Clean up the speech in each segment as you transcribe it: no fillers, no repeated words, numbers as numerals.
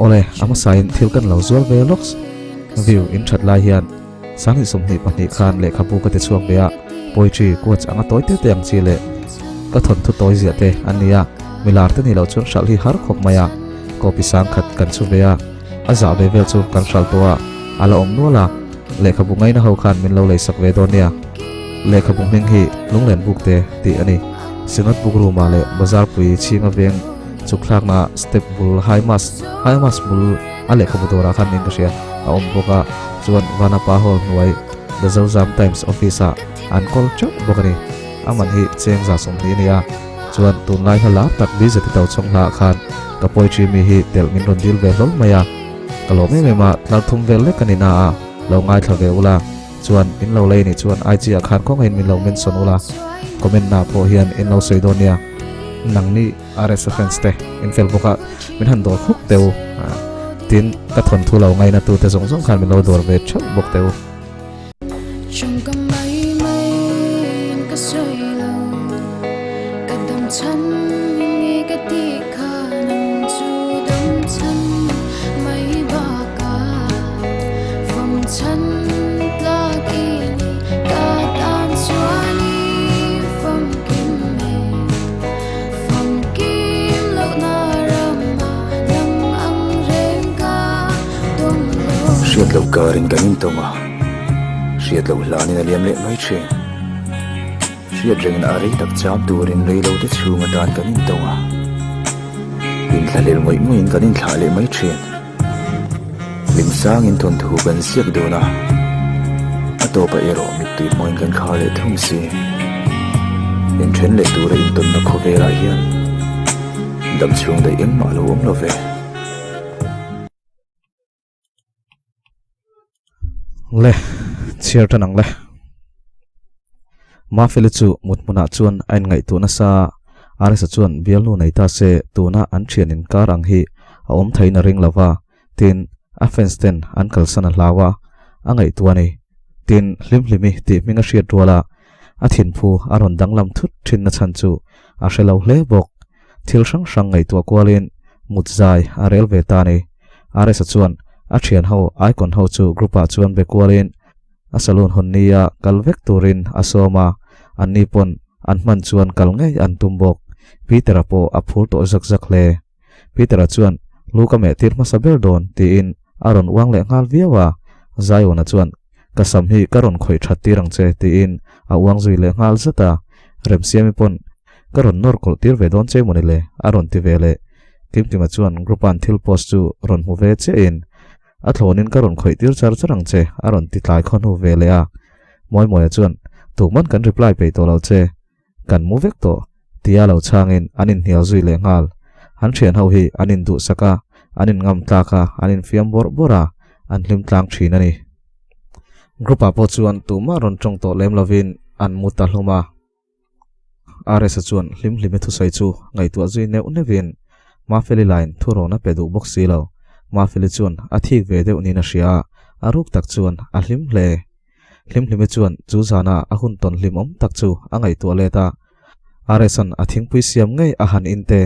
Awle, a hmasain thil kan lo zual ve lawks. View in that lai hian Sanghnih 22 khan lehkhabu ka ti chhuak ve a, poetry quotes anga tawi te te ang chi leh ka thawnthu tawi ziah te an ni a, milar te nih loh chuan hralh hi har khawp mai a, copy sang khat kan chhu ve a, a zah ve vel chu kan hralh tawh a, a la awm nual a, lehkhabu ngaina ho khan min lo lei sak ve dawn nia. Lehkhabu hming hi Lunglen Book te tih a ni. Synod Book Room ah leh Bazar pui chhinga veng chuk thlakna step bul High Mass High Mass bul a lehkhabu dawrah khan niin ka hria a awm bawk a, chuan Vanapa Hall hnuai The Zozam Times office ah an kawl teuh bawk a ni. A man hi cheng 120 a ni a, chuan tunlai hla lar tak Bizet i to chhawng hla ah khan ka poetry mi hi telh min rawn dil ve hlawl mai a, ka lawm em em a, tlar thum vel lek a ni na a, lo ngaithla ve ula. Chuan in lo lei nih chuan IG ah khan kawngaiin min lo mention ula, comment na pawh hian in lo sawi dawn nia. Nangni RSA fans te in fel bawk a, min han dawr khawp teh u. Tin, ka thawnthu lo ngaina tu te zawng zawng khan min lo dawr ve theuh bawk teh u. Tawngka mai mai in ka sawi lo, ka dam chhan nge ka tih kha nang chu dam chhan mai bakah fam chhan tlak i ni ka tan chuan i famkim e famkim lohna ramah nang ang reng ka tawng lo. Hriat loh karin kan intawng a, hriat loh hlanin a liam leh mai thin. Hriat rengin a rei tak cham turin rei lo te chhung atan kan intawng a, inthlahlel ngawih ngawih in kan inthlah leh mai thin. Hlim sangin thawnthu kan ziak dun a, a tawpah erawh mittui hmangin kan khar leh thung si. Inthen leh tura intawnna khawvelah hian dam chhung daih engmah lo awm lo ve. Le, chhiar tan ang le. Mafeli chu mut hmunah chuan a inngaihtuah nasa a, Arisa chuan bialnu nei ta se tuna an thian inkar ang hi a awm theiin a ring lo va, tin, a fans ten an kalsan a hlau a, a ngaihtuah a ni. Tin, Hlimhlimi tih hming a hriat ruala a thinphu a rawn danglam thut thin na chhan chu a hre lo hle bawk. Thil hrang hrang ngaihtuah kualin mut zai a rel ve ta a ni. RS-a chuan a thian ho icon ho chu group ah chuan be kualin a saloon hawn nia kal vek turin a sawm a, anni pawn an hman chuan kal ngei an tum bawk. Peter-a pawh a phur tawh zak zak hle. Peter-a chuan lu ka meh tir hmasa ber dawn tiin a rawn uang leh nghal viau a, Zion-a chuan ka sam hi ka rawn khawih that tir ang che tiin a uang zui leh nghal zat a, Remsiami pawn Ka rawn nawr kawlh tir ve dawn che mawni le? a rawn ti ve leh. Kimkima chuan group-a'n thil post chu rawn hmu ve chiahin, A thlawnin ka rawn khawih tir char char ang che, a rawn ti tlai khaw hnu ve leh a. Mawimawia chuan, Tukman kan reply peih tawh lo che, kan mu vek tawh, tia lo chhangin an inhnial zui leh nghal. An thian ho hi an induhsak a, an inngam tlak a, an infiam bawrh bawrh a, an hlim tlang thin a ni. Group-ah pawh chuan tumah rawn tawng tawh lem lovin an mu ta hlum a. RS-a chuan hlimhlimi thusawi chu ngaihtuah zui neuh neuhin Mafeli lain thurawn a pe duh bawk si lo. Mafeli chuan a thik ve deuh niin a hria a, a ruk tak chuan a hlim hle. Hlimhlimi chuan chu zana a hun tawn hlimawm tak chu a ngaihtuah let a, RS-a'n a thingpui siam ngei a han in te,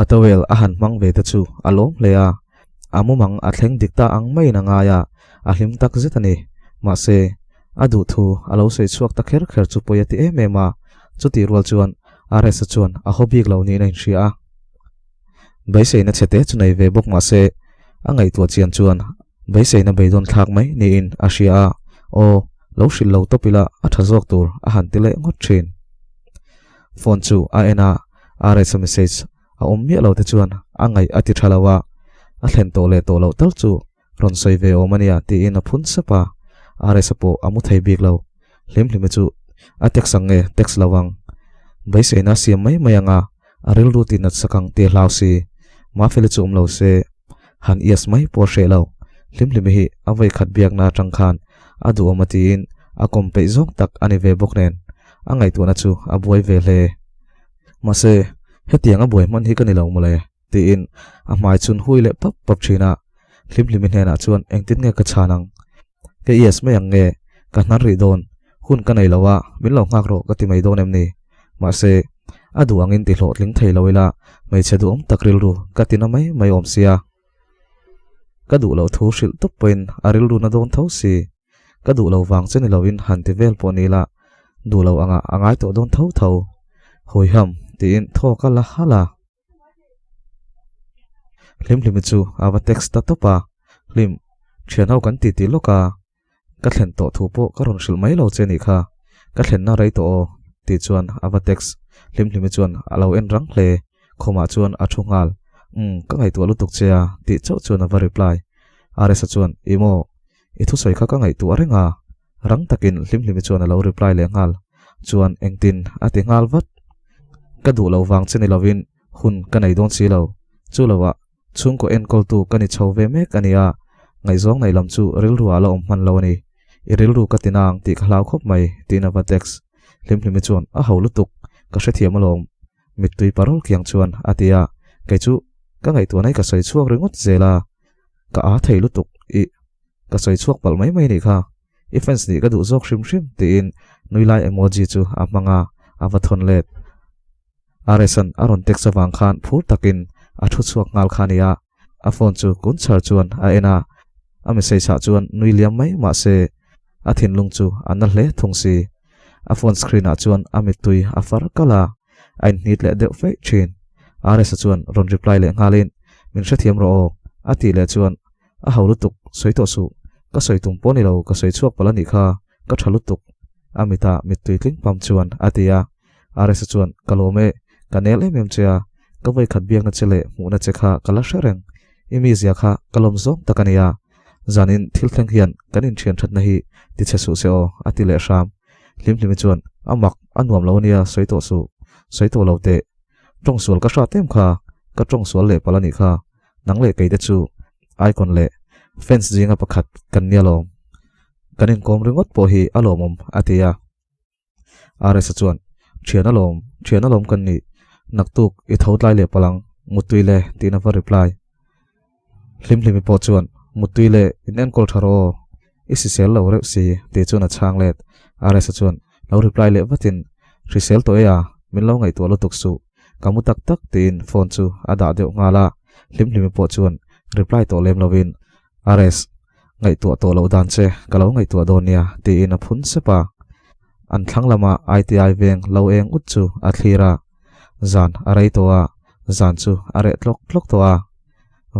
a towel a han hmang ve te chu a lawm hle a, a mumang a thleng dik ta ang maiin a ngai a, a hlim tak zet a ni. Mahse, a duhthu a lo sawi chhuak ta kher kher chu pawi a ti em em a, chutih rual chuan RS-a chuan a haw bik lo niin a inhria a. Beiseina chhe te chu nei ve bawk mahse, a ngaihtuah chian chuan beiseina beidawn thlak mai niin a hria a, aw, lo hrilh lo tawp ila a tha zawk tur a han ti leh ngawt thin. Phone chu a en a, RS-a message a awm miah lo te chuan a ngaih a ti tha lo a, a thlen tawh leh tawh loh tal chu rawn sawi ve awm a nia tiin a phun sap a, RS-a pawh a mu thei bik lo. Hlimhlimi chu a text ang nge text lo ang? Beiseina a siam mai mai ang a, a rilru tih nat sak ang tih a hlau si. Mafeli chu awm lo se, han yes mai pawh a hreh lo. Hlimhlimi hi a vawi khat biakna atang khan a duhawm a tiin a kawm peih zawng tak a ni ve bawk nen, a ngaihtuahna chu a buai ve hle. Mahse, hetiang a buai hman hi ka ni lo mawle, tiin a hmai chhun hui leh pap pap thin a. Hlimhlimi hnenah chuan engtin nge ka chhan ang? Ka yes mai ang nge? Ka hnar rih dawn. Hun ka nei lo a, min lo nghak rawh ka ti mai dawn em ni? Mahse, a duh angin ti hlawhtling thei lo ila, hmeichhe duhawm tak rilru ka ti na mai mai awm sia. Ka duh loh thu hrilh tawp pawhin a rilru na dawn tho si. Ka duh lo vang che ni loin han ti vel pawh ni ila, duh lo angah a ngai tawh dawn tho tho. Huiham, tiin thawk a la halh a. Hlimhlimi chu a va text ta tawp a, Hlim, thian ho kan ti ti lawk a, ka thlen tawh thu pawh ka rawn hrilh mai lo che nih kha, ka thlenna rei tawh aw, tih chuan a va text. Hlimhlimi chuan a lo en rang hle, khawmah chuan a thu nghal, Umm, ka ngaihtuah lutuk che a, tih chauh chuan a va reply. Aresa chuan, Ih maw, i thusawi kha ka ngaihtuah reng a, rang takin Hlimhlimi chuan a lo reply leh nghal, chuan engtin a ti nghal vat. Ka duh lo vang che ni lovin hun ka nei dawn si lo, chu lovah chhungkaw enkawltu ka ni chho ve mek a nia, ngaihzawng neih lam chu rilru ah la awm hman lo a ni, i rilru ka ti nang tih ka hlau khawp mai tiin a va text. Hlimhlimi chuan a ho lutuk, ka hrethiam alawm, mittui parol kiang chuan a ti a, kei chu ka ngaihtuah nai ka sawi chhuak ringawt zel a, ka aa thei lutuk, ih ka sawi chhuak palh mai mai nih kha, i fans nih ka duh zawk hrim hrim tiin nui lai emoji chu a hmang a, a va thawn let. Aresan a rawn text avang khan phur takin a thu chhuak nghal kha a ni a, a phone chu kun char chuan a en a, a message ah chuan nui liam mai mah se a thinlung chu a na hle thung si. A phone screen ah chuan a mittui a far kalh a, a inhnit leh deuh feih thin. Aresa chuan rawn reply leh nghalin, Min hrethiam rawh aw, a tih leh chuan A ho lutuk, sawi tawh suh. Ka sawi tum pawh ni lo, ka sawi chhuak palh a nih kha, ka tha lutuk. A mitah mittui tling pam chuan a ti a. Aresa chuan, Ka lawm e, ka nel em em che a, ka vawikhat biakna che leh hmuhna che kha ka la hre reng. I mizia kha ka lawm zawng tak a nia. Zanin thil thleng hian kan inthian thatna hi ti che suh se aw, a ti leh hram. Hlimhlimi chuan, A mak, a nuam lo a nia, sawi tawh suh. Sawi tawh lo teh. Tawng sual ka hrat em kha, ka tawng sual leh palh a nih kha. Nang leh kei te chu icon leh fans zinga pakhat kan nia lawm. Kan inkawm ringawt pawh hi a lawmawm a ti a. RS-a chuan, Thian alawm, thian alawm kan nih, naktuk i tho tlai leh palh ang, muttui le tiin a va reply. Hlimhlimi pawh chuan, Muttui le, in enkawl tha rawh aw, i hrisel lo reuh si tih chuan a chhang let. RS-a chuan lo reply leh vatin, Hrisel tawh e a, min lo ngaihtuah lutuk suh, ka mu tak tak tiin phone chu a dah deuh nghal a. Hlimhlimi pawh chuan reply tawh lem lovin, RS, ngaihtuah tawh loh dan che ka lo ngaihtuah dawn nia tiin a phun sep a. An thlang lama ITI veng lo eng ut chu a thlir a. Zan a rei tawh a, zan chu a reh tlawk tlawk tawh a.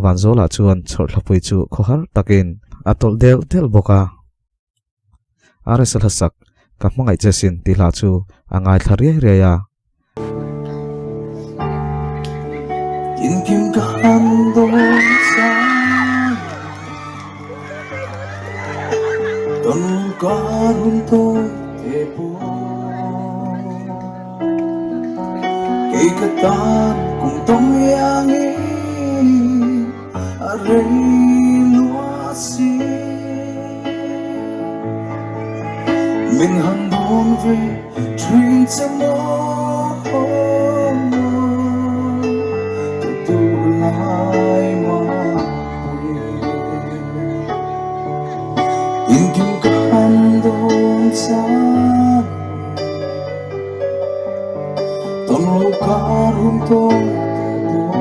Vanzawlah chuan chhawrthlapui chu khawhar takin a tawlh del del bawk a. RS hlasak ka hmangaih che sin tih hla chu a ngaithla riai riai a. Tinkim ka han dawn chang Ton kar hun tawi te pawh Kei ka tan kum tawng iangin a rei lua si Min han dawn ve thin che maw Ka duh lai mapui Inkim ka han dawn chang Tawn lo kar hun tawn te pawh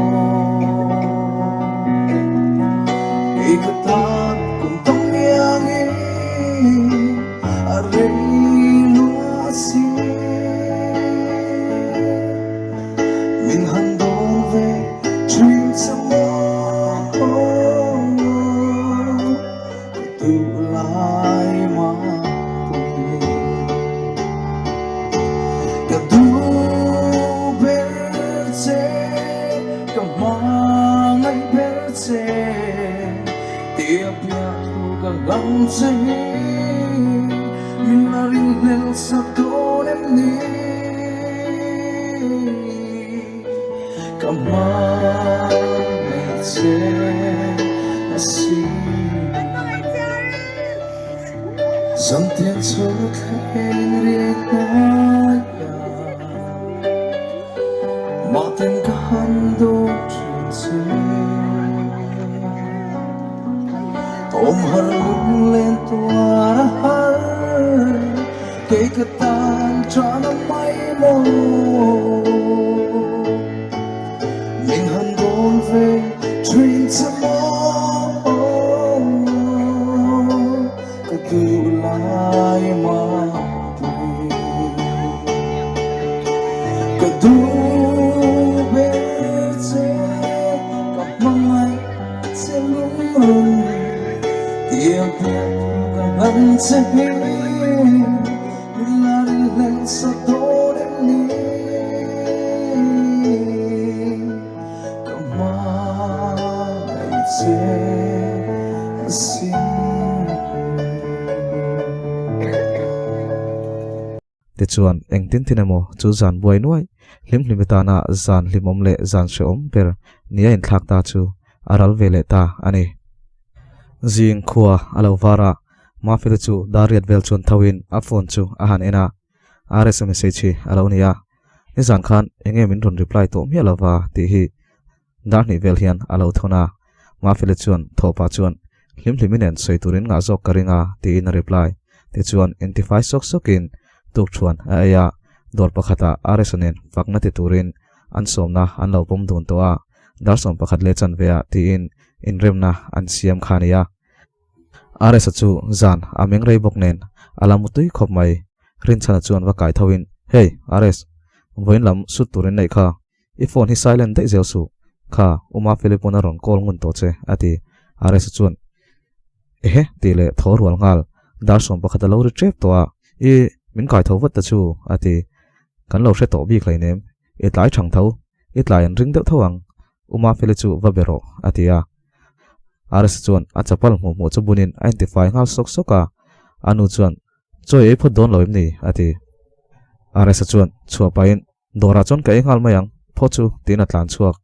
Kei ka tan kum tam iangin a rei lua si Min han dawn ve thin che maw Ka duh lai mapui Ka duh ber che, ka hmangaih ber che, tia piah thu ka hlang che hi min la ringhlel sak dawn em ni? Ka hmangaih che a si. Zantiang chho thleng riak hnuaia Mahten ka han dawn thin che Awm har lunglen tuar a har Kei ka tan tan a mai maw Min han dawn ve thin che maw. run Tiang pian ka hlan che hi Min la ringhlel sa dawn em ni Ka hmangaih che asin. Tichuan, engtin tin emaw chu zan buai nuai, hlim hlim atana zan hlimawm leh zan hrehawm ber ni a inthlak ta chu a ral ve leh ta a ni. Zing khua a lo var a, Mafeli chu dar riat vel chuan thoin a phone chu a han en a, RS message hi a lo ni a, Nizan khan enge min rawn reply tawh miah lova tih hi Dar hnih vel hian a lo thawn a, Mafeli chuan thawhpah chuan hlim hlimi nen sawi turin ngah zawk ka ring a tiin a reply. Tichuan intifai sawk sawkin tukthuan a ei a, dawr pakhatah RSa nen fakna ti turin an sawmna an lo pawm dun tawh a, dar 11 leh chanve ah tiin inremna an siam kha a ni a. RSa chu zan a meng rei bawk nen a la mu tui khawp mai. Rinchhana chuan va kai thoin, Hey, RS, vawiin lam sut turin neih kha. I phone hi silent daih zel suh. Kha, Uma Philip-awn a rawn call ngun tawh che, a ti. RSa chuan, Ehe, tih leh thaw rual nghal. Dar 11 a lo ri tep tawh a, I, min kai tho vat ta chu, a ti. Kan lo hre tawh bik hleinem. I tlai thang tho. I tlai an ring deuh tho ang. Uma Feli chu va be rawh, a ti a. RSa chuan a chapal hmuh hmuh chu bunin a intifai nghal sawk sawk a. A nu chuan, Chawi ei phawt dawn lo em ni? a ti. RSa chuan chhuah pahin, Dawrah chuan ka ei nghal mai ang, phaw chu, tiin a tlan chhuak.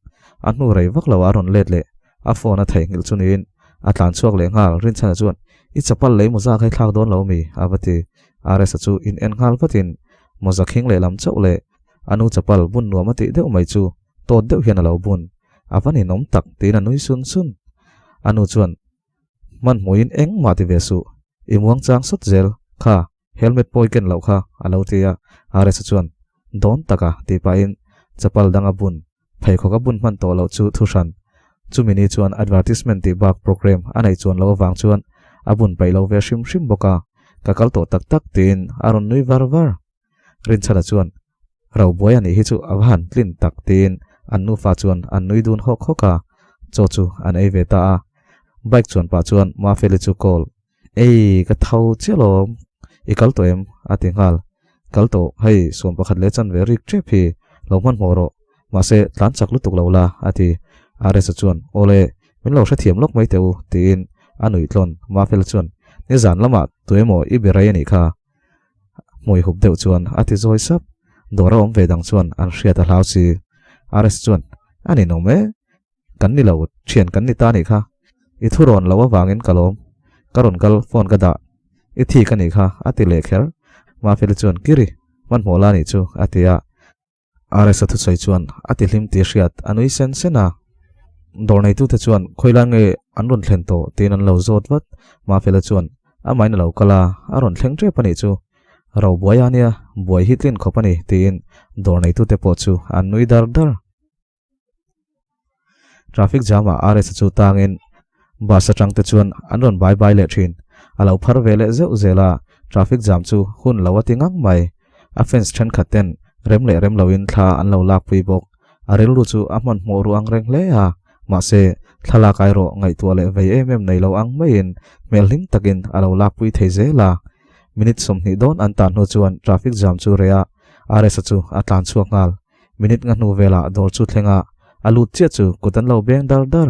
A hnu rei vak lo a rawn let leh. A phone a theihnghilh chu niin a tlan chhuak leh nghal. Rinchhana chuan, I chapal lei mawza kha i thlak dawn lo mi? a va ti. RSa chu in en nghal vatin mawza khing lehlam chauh leh a nu chapal bun nuam a tih deuh mai chu tawt deuh hian a lo bun. A va ninawm tak tiin a nui sun sun. A nu chuan, Hmanhmawhin engmah ti ve suh, i muang chang sawt zel kha, helmet pawh i ken loh kha, a lo ti a. RSa chuan, Dawn taka tih pahin chapal dang a bun, pheikhawk a bun hman tawh loh chu thu hran. Chumi ni chuan advertisement tih bak program a neih chuan loh avang chuan a bun peih lo ve hrim hrim bawk a, ka kal tawh tak tak tiin a rawn nui var var. Rinchhana chuan, Robuai a nih hi chu a va han tlin tak tiin an nufa chuan an nui dun hawk hawk a, chaw chu an ei ve ta a. Bike chuan pah chuan Mafeli chu call, Ei, ka tho chiah lawm, i kal tawh em? a ti nghal. Kal tawh, hei 11 leh chanve rik tep hi lo hmanhmawh rawh, mahse tlan chak lutuk lo la, a ti. RS-a chuan, Awle, min lo hrethiam lawk mai teh u, tiin a nuih tlawn. Mafela chuan, Nizan lamah tuemaw i be rei a nih kha, Hmui hup deuh chuan a ti zawi sap. Dawr a awm ve dang chuan an hriat a hlau si. RS chuan, A ni nawm e. Kan ni lo, thian kan ni ta nih kha. I thu rawn lo avangin ka lawm. Ka rawn kal, phone ka dah. I thik a nih kha, a ti leh kher. Mafeli chuan, Kiri, hmanhmawh la nih chu, a ti a. RS-a thusawi chuan a ti hlim tih hriat a nui sen sen a. Dawr neitute chuan khawilai nge an rawn thlen tawh tiin an lo zawt vat. Mafela chuan amahin a lo kal a, a rawn thleng tep a nih chu. Ro buai a nia, buai hi tlin khawp a ni tiin dawr neitute pawh chu an nui dar dar. Traffic jam ah RS-a chu tangin bus atang te chuan an rawn bai bai leh thin. A lo phar ve leh zeuh zel a, traffic jam chu hun lo a ti ngang mai. A fans thenkhat ten rem leh rem loin thla an lo lakpui bawk. A rilru chu a hmanhmawh ru ang reng hle a, mahse thlalak ai rawh ngaihtuah leh vei em em nei lo ang maiin hmel hlim takin a lo lakpui thei zel a. Minute 20 dawn an tan hnu chuan traffic jam chu reh a, RS-a chu a tlan chhuak nghal. Minute nga hnu velah dawr chu thleng a, a lut chiah chu kut an lo beng dar dar.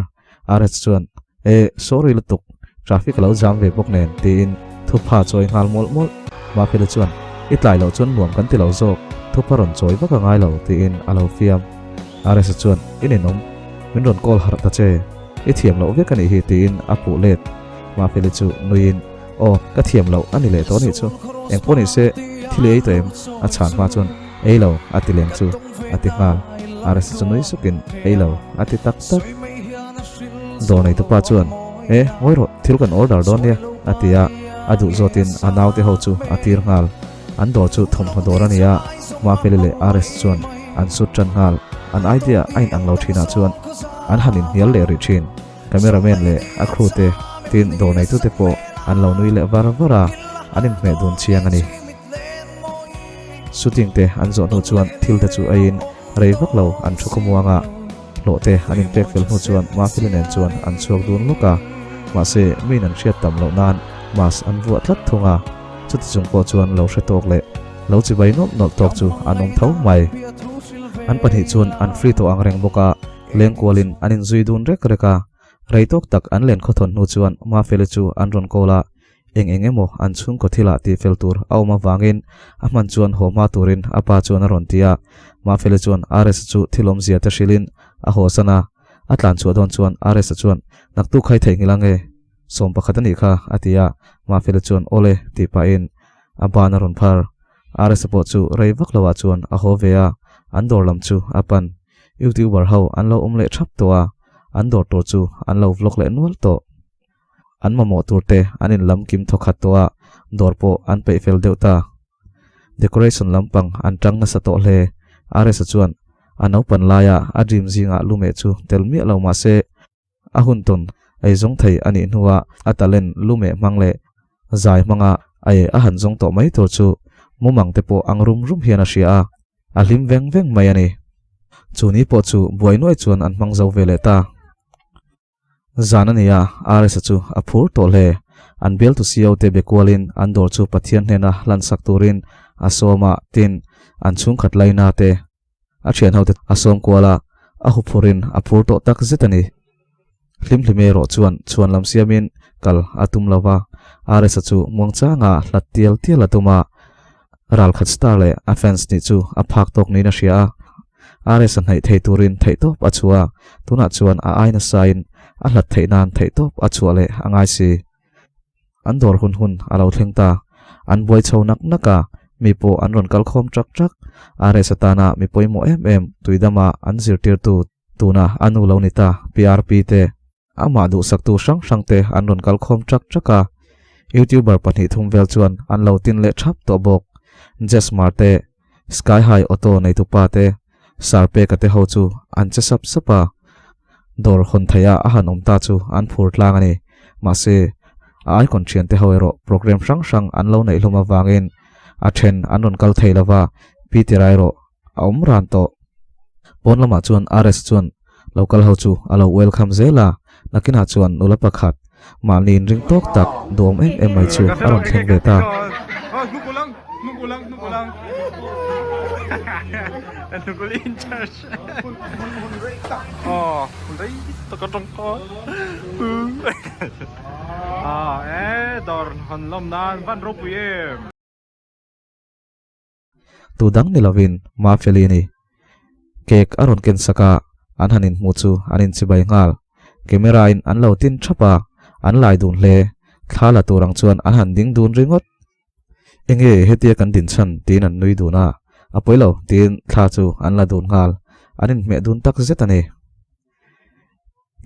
RS chuan, E, sorry lutuk, traffic a lo jam ve bawk nen, tiin thupha chawi nghal mawlh mawlh. Mafeli chuan, I tlai loh chuan nuam kan ti lo zawk, thupha rawn chawi vak a ngai lo, tiin a lo fiam. RS chuan, I ninawm, min rawn call harh ta che, i thiam loh vek a nih hi, tiin a puh let. Mafeli chu nuiin, Aw, ka thiam loh a ni leh tawh a nih chu, engpawh ni se, thil i ei tawh em? A chhan hma chuan, Ei lo, a ti lem chu, a ti nghal. RS chu nui sukin, Ei lo, a ti tak tak. Dawr neitupa chuan, E, ngawi rawh, thil kan order dawn nia, a ti a, a duh zawtin a naute ho chu a tir nghal. An dawr chu thawmhnaw dawr a ni a, Mafeli leh RS chuan an sut tan nghal. An idea a inang lo thinah chuan an han inhnial leh rih thin. Cameraman leh a crew te tin dawr neitute pawh an lo nui leh var var a, an inhmeh dun chiang a ni. Shooting te an zawh hnu chuan thil te chu eiin rei vak lo an thu khawmuang a, hlawh te an inpek fel hnu chuan Mafeli nen chuan an chhuak dun lawk a. Mahse, miin an hriat tam loh nan mask an vuah tlat thung a, chuti chung pawh chuan lo hre tawk leh lo chibai nawlh nawlh tawk chu an awm tho mai. An pahnih chuan an free tawh ang reng bawk a, leng kualin an inzui dun rek rek a. Rei tawk tak an len khawthawn hnu chuan Mafeli chu an rawn call a, eng eng emaw an chhungkaw thilah tih fel tur a awm avangin a hman chuan haw hma turin a pa chuan a rawn ti a. Mafeli chuan RS-a chu thil awmzia te hrilhin a hawsan a, a tlan chhuah dawn chuan RS-a chuan, Naktuk khai theihnghilh ange, 11 a nih kha, a ti a. Mafeli chuan, Awle, tih pahin a ban a rawn phar. RS-a pawh chu rei vak loah chuan a haw ve a, an dawr lam chu a pan. Youtuber ho an lo awm leh thap tawh a, an dawr tur chu an lo vlog leh nual tawh. An mamawh tur te an in lam kim thawkhat tawh a, dawr pawh an peih fel deuh ta. Decoration lampang an tang nasa tawh hle. RS-a chuan a naupan laia a dream zingah lumeh chu tel miah lo mah se, a hun tawn ei zawng thei a nih hnuah a talent lumeh hmang leh zai hmanga ei a han zawng tawh mai tur chu mumang te pawh ang rum rum hian a hria a, a hlim veng veng mai a ni. Chu ni pawh chu buai nuai chuan an hmang zo ve leh ta. Zan a ni a, RS-a chu a phur tawh hle. An bialtu CEO te be kualin an dawr chu Pathian hnena hlansak turin a sawm a, tin, an chhungkhat laina te a thian ho te a sawm kual a, a huphurin a phur tawh tak zet a ni. Hlimhlim erawh chuan chhuan lam siamin kal a tum lo va, RS-a chu muangchanga hlat tial tial a tum a, ralkhat star leh a fans nih chu a phak tawk niin a hria a. RS-a hnaih thei turin theihtawp a chhuah a, tunah chuan a ai nasain a hlat theih nan theihtawp a chhuah leh a ngai si. An dawr hun hun a lo thleng ta. An buai chho nak nak a, mi pawh an rawn kal khawm trak trak. RS-a tana mi pawimawh em em tuidama an zirtirtu tuna a nu lo ni ta PRP te, Amah duhsaktu hrang hrang te an rawn kal khawm trak trak a, YouTuber pahnih thum vel chuan an lo tin leh thap tawh bawk. Jesmar te, Sky High Auto neitupa te, Sir Peka te ho chu an che sap sap a, dawr hawn theiha a han awm ta chu an phur tlang a ni. Mahse, a icon thian te ho erawh program hrang hrang an lo neih hlawm avangin a then an rawn kal thei lova, Peter-a erawh a awm ran tawh. Pawn lamah chuan RS chuan lo kal ho chu a lo welcome zel a, nakinah chuan nula pakhat mahni inring tawk tak duhawm em em mai chu a rawn thleng ve ta. Tu dang ni lovin Mafeli a ni. Cake a rawn ken sak a, an han inhmuh chu an inchibai nghal. Camera in an lo tin thap a, an lai dun hle. Thla la tur ang chuan an han ding dun ringawt. Enge hetia kan din chhan tiin an nui dun a, a pawi lo tiin thla chu an la dun nghal. An inhmeh dun tak zet a ni.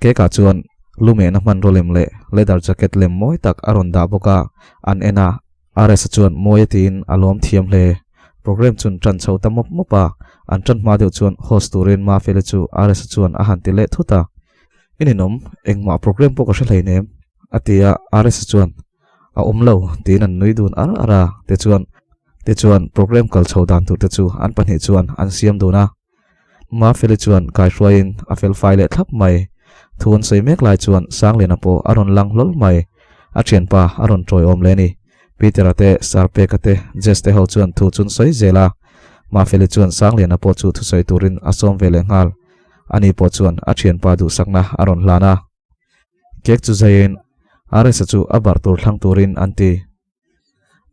Cake ah chuan lumehna hmanraw lem leh leather jacket lem mawi tak a rawn dah bawk a, an en a, RS-a chuan mawi a tiin a lawm thiam hle. Program chun tan chho ta mawp mawp a, an tan hma deuh chuan host turin Mafeli chu RS-a chuan a han ti leh thut a. I ninawm, engmah program pawh ka hre hleinem, a ti a, RS-a chuan a awm lo tiin an nui dun ar ar a, tichuan tichuan program kal chho dan tur te chu an pahnih chuan an siam dun a. Mafeli chuan kaihruaiin a fel fai leh thlap mai. Thu an sawi mek lai chuan Sangliana pawh a rawn lang hlawl mai. A thianpa a rawn tawiawm leh a ni. Peter-a te, Sarpeka te, Jess te ho chuan thu chun sawi zel a. Mafeli chuan Sangliana pawh chu thusawi turin a sawm ve leh nghal. Ani pawh chuan a thianpa duhsakna a rawn hlan a. Cake chu zaiin RS-a chu a barh tur thlang turin an ti.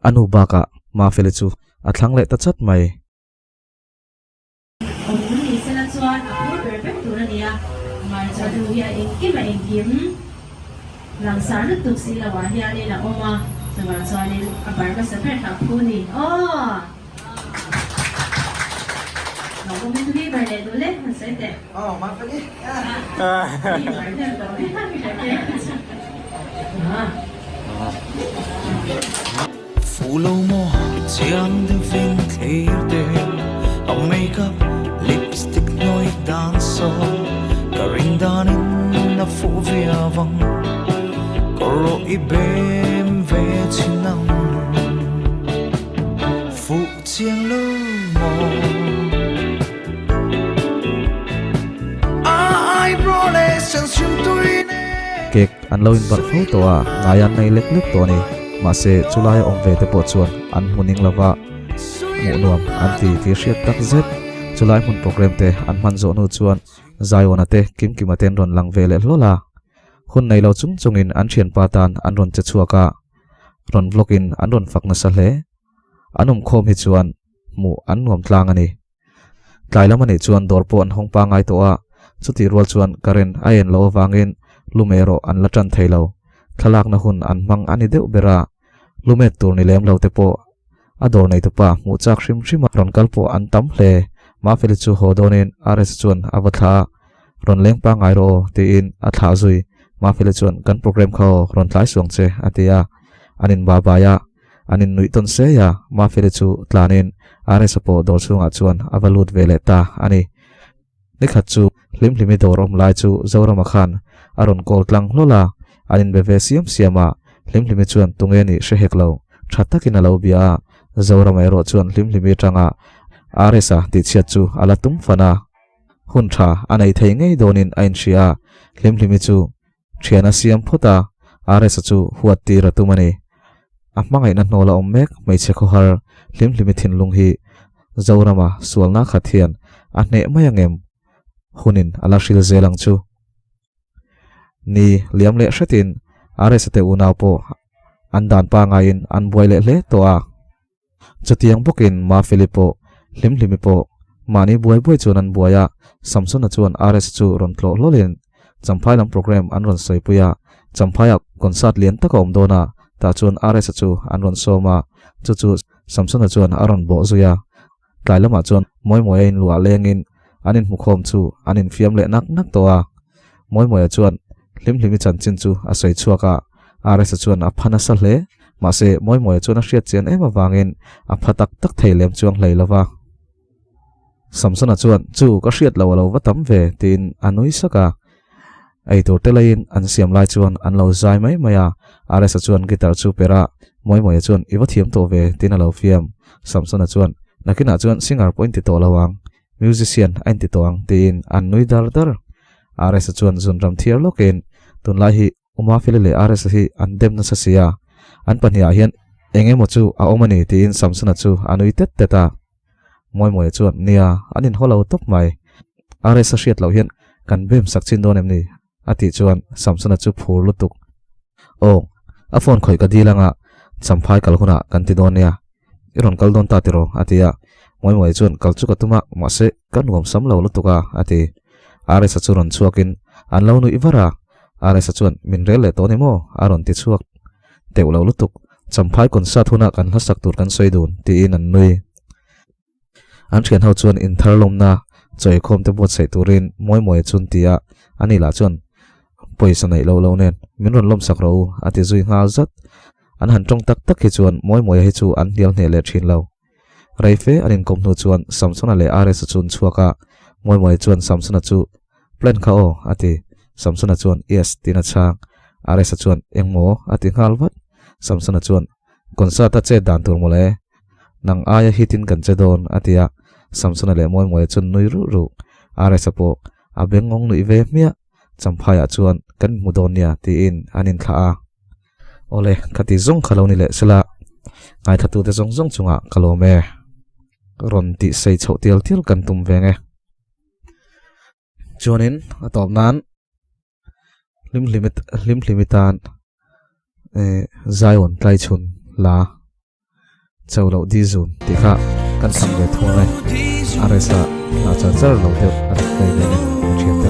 A nu bakah Mafeli chu a thlang leh ta chat mai. Awm ni sela chuan a phur ber ber tur a ni a, hmarcha nu hi a engkim a engkim langsar lutuk si lo ah hianin a awm a, chuvang chuanin a bar hmasa ber kha a phu ni aw. Lo awmin tu hi bar leh duh le han sawi teh. Aw Mafeli. Mi bar hnem tawh viau hi ka tia. Fu lo maw chiang deuhin thlir te A makeup lipstick hnuai dan saw Ka ring danin a fuh viau ang Ka rawh i bem ve chin ang Fuh chiang lo maw A eyebrow leh sen hrim tui nen. Cake an lo inbarh fo tawh a, ngai an nei lek lek tawh a ni. Mahse, chulaia awm ve te pawh chuan an hmu ning lova hmuh nuam an ti tih hriat tak zet. Chulai hmun program te an hman zawh hnu chuan Zaiawna te Kimkima te an rawn lang ve leh hlawl a. Hun nei lo chung chungin an thianpa tan an rawn che chhuak a, rawn vlog in an rawn fak nasa hle. An awmkhawm hi chuan hmuh an nuam tlang a ni. Tlai lam a nih chuan dawr pawh an hawng pangngai tawh a, chutih rual chuan current a en loh avangin lume erawh an la tan thei lo. Thlalakna hun an hmang a ni deuh ber a, lumet tur ni lem lo te pawh a dawr neitupa hmuh chak hrim hrim a rawn kal pawh an tam hle. Mafeli chu haw dawnin RS chuan a va thlah a, Rawn leng pangngai rawh aw tiin a thlah zui. Mafeli chuan kan program kha aw rawn tlai suang che a ti a, an inbabai a. An innuih tawn sei a, Mafeli chu tlanin RS-a pawh dawr chhungah chuan a va lut ve leh ta a ni. Nikhat chu Hlimhlimi dawr awm lai chu Zorama khan a rawn call tlang hlawl a, an inbe ve siam siam a, Hlimhlimi chuan tunge nih hre hek lo, tha takin a lo bia a, Zorama erawh chuan Hlimhlimi atanga RS-a tihchhiat chu a la tum fan a, hun tha a nei thei ngei dawnin a inhria a, Hlimhlimi chu Thian a siam phawt a, RS-a chu huat tir a tum a ni. A hmangaihna hnawl a awm mek hmeichhe khawhar hlimhlimi thinlung hi Zorama sualna khat hian a hneh mai ang em? Hunin a la hril zel ang chu. Ni liam leh hretin RS-a te unau pawh an dan pangaiin an buai leh hle tawh a. Chutiang bawkin Mafeli pawh, Hlimhlimi pawh, mahni buai buai chuan an buai a, Samsona chuan RS chu rawn tlawh hlawlin Champhai lam programme an rawn sawipui a, Champhaiah concert lian tak a awm dawn a, tah chuan RS chu an rawn sawm a, chu chu Samsona chuan a rawn bawh zui a. Tlai lamah chuan Mawimawia inluah lengin an inhmukhawm chu an infiam leh nak nak tawh a. Mawimawia chuan Hlimhlimi chanchin chu a sawi chhuak a, RS-a chuan a pha nasa hle. Mahse, Mawimawia chuan a hriat chian em avangin a pha tak tak thei lem chuang hlei lo va. Samsona chuan, Chu, ka hriat lo a lo va tam ve, tiin a nui sak a. Eitur te laiin an siam lai chuan an lo zai mai mai a, RS-a chuan guitar chu per a, Mawimawia chuan, I va thiam tawh ve, tiin a lo fiam. Samsona chuan, Nakinah chuan singer pawh in ti tawh lo ang, musician a inti tawh ang, tiin an nui dar dar. RS-a chuan zunram thiar lawkin, Tunlai hi Umafeli leh RS-a hi an dem nasa si a, an pahnihah hian eng emaw chu a awm a ni, tiin Samsona chu a nui tet tet a. Mawimawia chuan, Nia, an inhaw lo tawp mai. RS-a hriat loh hian kan bem sak chin dawn em ni? a tih chuan Samsona chu phur lutuk. Aw, a phone khawih ka dil anga Champhai kal hunah kan ti dawn nia. I rawn kal dawn ta tiraw? a ti a. Mawimawia chuan, Kal chu ka tum a, mahse ka nuam sam lo lutuk a, a ti. RS-a chu rawn chhuakin an lo nuih var a. RS-a chuan, Min rel leh tawh ni maw? a rawn ti chhuak teuh lo lutuk. Champhai concert huna kan hlasak tur kan sawi dun, tiin an nui. An thian ho chuan inthar lawmna chawikhawm te buatsaih turin Mawimawia chun ti a, ani lah chuan pawisa neih loh loh nen min rawn lawmsak rawh u a ti zui nghal zat. An han tawng tak tak hi chuan Mawimawia hi chu an hnial hneh leh thin lo. Rei fe an inkawm hnu chuan Samsona leh RS-a chu an chhuak a, Mawimawia chuan Samsona chu Plan kha aw a ti. Samsona chuan Yes tiin a chhang. RS-a chuan Engmaw? a ti nghal vat. Samsona chuan Concert-a chet dan tur mawle. Nang aia hitin kan che dawn, a ti a. Samsona leh Mawimawia chuan nui ruh ruh. RS-a pawh a bengngawng nuih ve hmiah. Champhaiah chuan kan inhmu dawn nia, tiin an inthlah a. Awle, ka ti zawng kha lo ni leh sela, ngaithlatute zawng zawng chungah ka lawm e. Rawn tih sei chhoh tial tial kan tum veng e. Chuanin a tawp nan hlimhlimi hlimhlimi tan eh Zion tlaichhun la cho loh di zun tih kha kan thlang ve thung ang e. RS-a hna char char lo deuh a rawn play ve e ka thian te.